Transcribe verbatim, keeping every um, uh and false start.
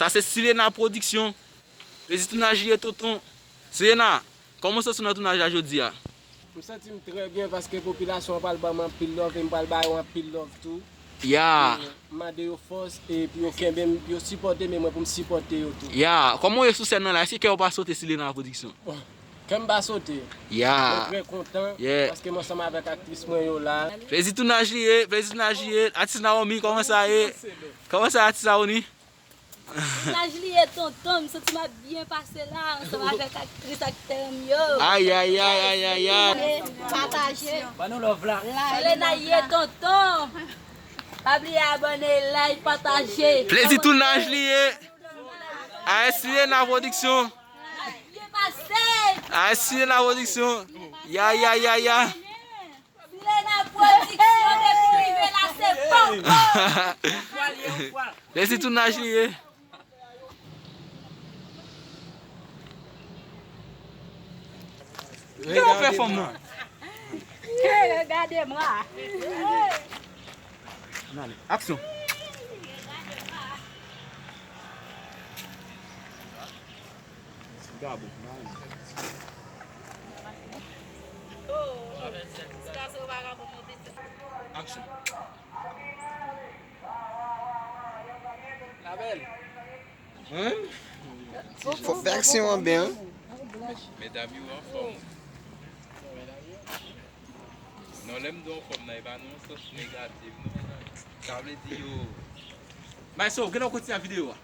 Sa se Silena Production. Prezi tounaj li ye, tonton. Silena, kòman w santi w nan tounaj la jodi a? M santi m trè byen paske popilasyon an pral ban m anpil love e m pral ba yo anpil love tou. Ya. E m mande yo fòs e pou yo kenbe m, pou yo sipòte m e mwen pou m sipòte yo tou. Ya, kòman w ye sou sèn nan la? Èske kè w pa sote Silena Production? Bon, kè m pa sote. Ya. Mwen trè kontan paske m ansanm avèk aktris mwen yo la. Prezi tounaj li ye, prezi tounaj li ye. Atis Naomi, kòman sa ye? Kòman sa, atis Naomi? Tounaj li ye, tonton, m santi m ap byen pase la ansanm avèk aktris, aktè m yo. Ay, ay, ay, ay, ay, ay. Pataje. Ban nou love la. Silena ye, tonton. Pa bliye abòne, like, pataje. Prezi tounaj li ye. A S Silena Production. Byen pase. A S Silena Production. Ya, ya, ya, ya. Silena Production depi rive la se pòpò. Prezi tounaj li ye. Kè w fè fanm nan? Gade mwa. Ann ale. Aksyon. Gabo. Aksyon. Fò fè aksyon an byen, wi. Medam yo anfòm. Non, lè m di anfòm nan, e pa nan yon sans negatif, non. Sa vle di yo. Maestro, gen lè w kontinye ak videyo a.